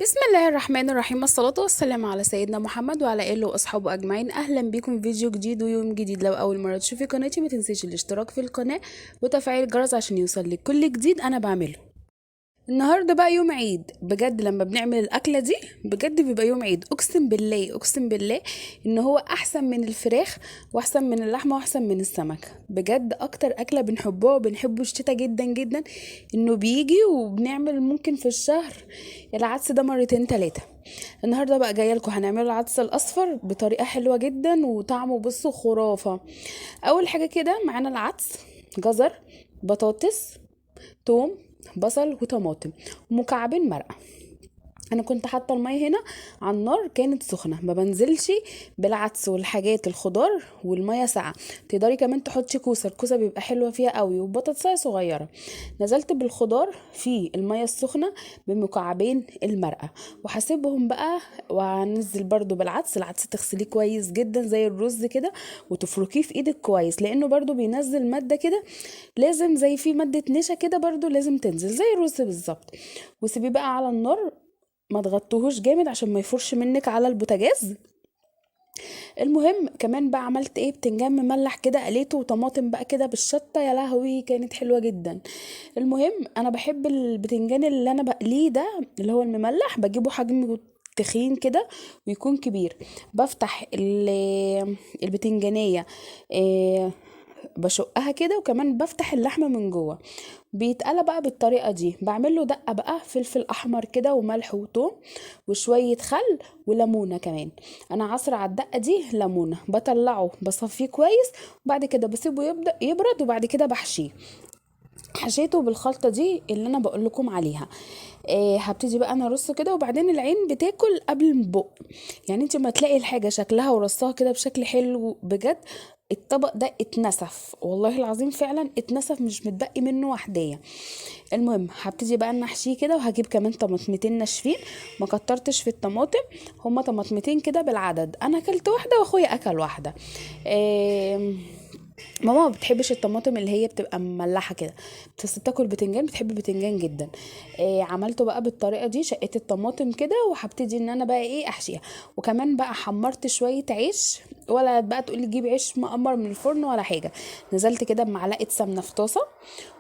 بسم الله الرحمن الرحيم، الصلاة والسلام على سيدنا محمد وعلى آله وأصحابه أجمعين. أهلا بكم في فيديو جديد ويوم جديد. لو أول مرة تشوفي قناتي ما تنسيش الاشتراك في القناة وتفعيل الجرس عشان يوصل لك كل جديد أنا بعمله. النهاردة بقى يوم عيد بجد، لما بنعمل الأكلة دي بجد بيبقى يوم عيد، أقسم بالله أقسم بالله إن هو أحسن من الفراخ وأحسن من اللحمة وأحسن من السمك. بجد أكتر أكلة بنحبها وبنحبه الشتا جدا جدا، إنه بيجي وبنعمل ممكن في الشهر العدس ده مرتين تلاتة. النهاردة بقى جاية لكم هنعمل العدس الأصفر بطريقة حلوة جدا وطعمه بصوا خرافة. أول حاجة كده معانا العدس، جزر، بطاطس، توم، بصل وطماطم، ومكعبين مرقه. انا كنت حاطه المية هنا على النار كانت سخنة، ما بنزلش بالعدس والحاجات الخضار والمية ساقعه. تقدري كمان تحطي كوسة، الكوسه بيبقى حلوة فيها قوي، وبطاطسايه صغيرة. نزلت بالخضار في المية السخنة بمكعبين المرقه وهسيبهم بقى، وهنزل برده بالعدس. العدس تغسليه كويس جدا زي الرز كده وتفركيه في ايدك كويس، لانه برده بينزل مادة كده، لازم زي في مادة نشا كده برده لازم تنزل زي الرز بالظبط. وسيبيه بقى على النار، ما تغطوهوش جامد عشان ما يفرش منك على البوتاجاز. المهم كمان بقى عملت ايه، بتنجان مملح كده قليته وطماطم بقى كده بالشطه، يا لهوي كانت حلوة جدا. المهم انا بحب البتنجان اللي انا بقليه ده اللي هو المملح، بجيبه حجمه تخين كده ويكون كبير. بفتح البتنجانيه إيه بشقها كده، وكمان بفتح اللحمة من جوه. بيتقلى بقى بالطريقة دي، بعمل له دقه بقى فلفل احمر كده وملح وثوم وشوية خل وليمونه كمان. انا عصر على الدقة دي ليمونه، بطلعه بصفيه كويس، وبعد كده بسيبه يبدا يبرد، وبعد كده بحشيه. حشيته بالخلطه دي اللي انا بقول لكم عليها. هبتدي بقى انا ارصه كده، وبعدين العين بتاكل قبل البق، يعني انت ما تلاقي الحاجة شكلها ورصها كده بشكل حلو بجد. الطبق ده اتنسف والله العظيم، فعلا اتنسف، مش متبقي منه وحديه. المهم هبتدي بقى ان احشيه كده، وهجيب كمان طماطمتين ناشفين، ما كترتش في الطماطم، هما طماطمتين كده بالعدد، انا اكلت واحدة واخويا اكل واحدة. ماما ما بتحبش الطماطم اللي هي بتبقى مملحه كده، بس بتاكل بتنجان، بتحب البتنجان جدا. عملته بقى بالطريقة دي، شقيت الطماطم كده وهبتدي ان انا بقى ايه احشيها. وكمان بقى حمرت شوية عيش، ولا بقى تقولي جيب عيش مقمر من الفرن ولا حاجة. نزلت كده بمعلقه سمنه في طاسه،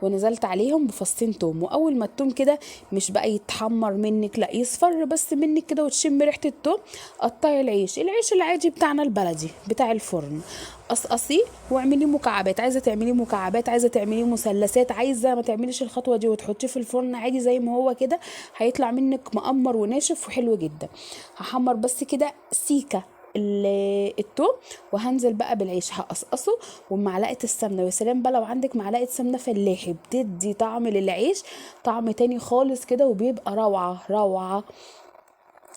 ونزلت عليهم بفصين توم، واول ما التوم كده مش بقى يتحمر منك، لا يصفر بس منك كده وتشم ريحه التوم، قطعي العيش، العيش العادي بتاعنا البلدي بتاع الفرن، قصقصيه واعمليه مكعبات. عايزه تعمليه مكعبات، عايزه تعمليه مثلثات، عايزه ما تعمليش الخطوة دي وتحطيه في الفرن عادي زي ما هو كده، هيطلع منك مقمر وناشف وحلو جدا. هحمر بس كده سيكه التوم، وهنزل بقى بالعيش هقصقصه ومعلقة السمنة. ويا سلام بقى لو عندك معلقه سمنه فلاحي، بتدي طعم للعيش طعم تاني خالص كده، وبيبقى روعه روعه.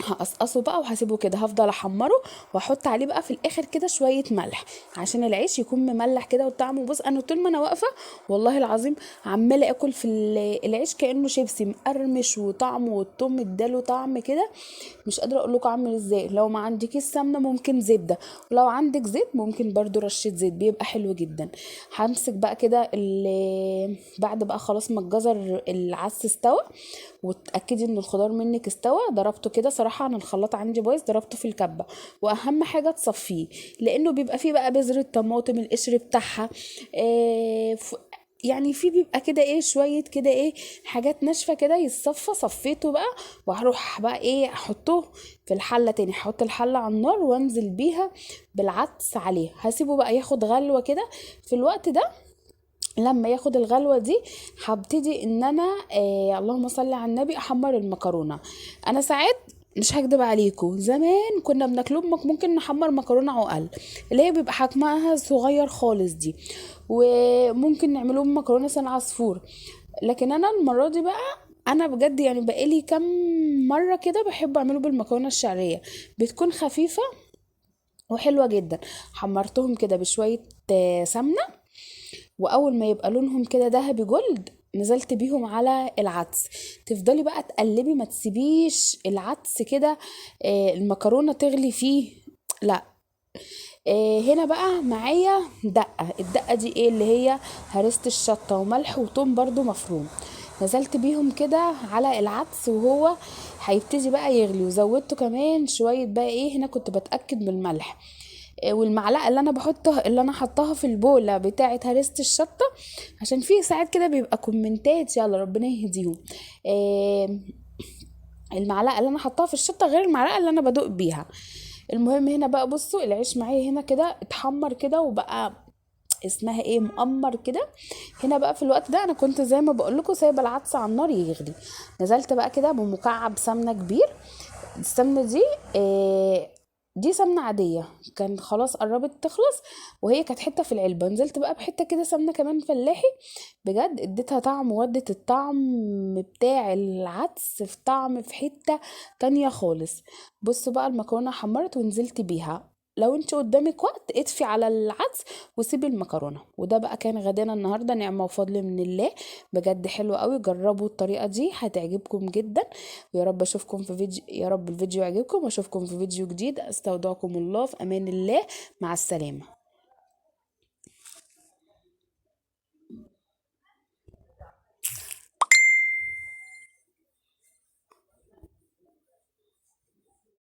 هقصقصه بقى وهسيبه كده، هفضل احمره واحط عليه بقى في الاخر كده شوية ملح عشان العيش يكون مملح كده وطعمه. بص انا طول ما انا واقفة والله العظيم عماله اكل في العيش كانه شيبسي، مقرمش وطعمه والثوم اداله طعم كده مش قادرة اقول لكم عامل ازاي. لو ما عندكيش سمنه ممكن زبدة، ولو عندك زيت ممكن برده رشه زيت، بيبقى حلو جدا. همسك بقى كده بعد بقى خلاص ما الجزر العدس استوى، وتاكدي ان الخضار منك استوى. ضربته كده صراحة، انا الخلاط عندي بايظ، ضربته في الكبه. واهم حاجة تصفية، لانه بيبقى فيه بقى بذرة طماطم، القشر بتاعها، يعني في بيبقى كده ايه شوية كده ايه حاجات ناشفة كده يتصفى. صفيته بقى، وهروح بقى ايه احطه في الحلة تاني، هحط الحلة على النار وانزل بيها بالعدس عليه. هسيبه بقى ياخد غلوه كده. في الوقت ده لما ياخد الغلوه دي هبتدي ان انا اللهم صل على النبي احمر المكرونه. انا ساعات مش هكدب عليكم، زمان كنا بناكله ممكن نحمر مكرونه عقل اللي هي بيبقى حجمها صغير خالص دي، وممكن نعمله بمكرونه سن عصفور. لكن انا المرة دي بقى انا بجد يعني بقالي كام مرة كده بحب اعمله بالمكرونه الشعرية، بتكون خفيفة وحلوه جدا. حمرتهم كده بشوية سمنه، واول ما يبقى لونهم كده ذهبي جولد نزلت بيهم على العدس. تفضلي بقى تقلبي، ما تسيبيش العدس كده المكرونه تغلي فيه، لا. هنا بقى معايا دقه، الدقة دي ايه اللي هي هرسه الشطه وملح وثوم برده مفروم. نزلت بيهم كده على العدس وهو هيبتدي بقى يغلي، وزودته كمان شوية بقى ايه، هنا كنت بتاكد من الملح والمعلقه اللي انا بحطها اللي انا حطاها في البوله بتاعه هرسه الشطه، عشان في ساعات كده بيبقى كومنتات يلا ربنا يهديهم. المعلقة اللي انا حطاها في الشطه غير المعلقة اللي انا بدوق بيها. المهم هنا بقى بصوا العيش معايا هنا كده اتحمر كده وبقى اسمها ايه مقمر كده. هنا بقى في الوقت ده انا كنت زي ما بقول لكم سايبه العدس على النار يغلي. نزلت بقى كده بمكعب سمنه كبير، السمنة دي دي سمنه عادية كان خلاص قربت تخلص وهي كانت حتة في العلبة. نزلت بقى بحته كده سمنه كمان فلاحي، بجد اديتها طعم وودت الطعم بتاع العدس في طعم في حتة تانية خالص. بصوا بقى المكرونه حمرت ونزلت بيها. لو انت قدامك وقت اطفي على العدس وسيبي المكرونه. وده بقى كان غدانا النهارده، نعمه وفضل من الله، بجد حلو قوي. جربوا الطريقة دي هتعجبكم جدا. ويا رب اشوفكم في فيديو، يا رب الفيديو يعجبكم واشوفكم في فيديو جديد. استودعكم الله في امان الله، مع السلامة.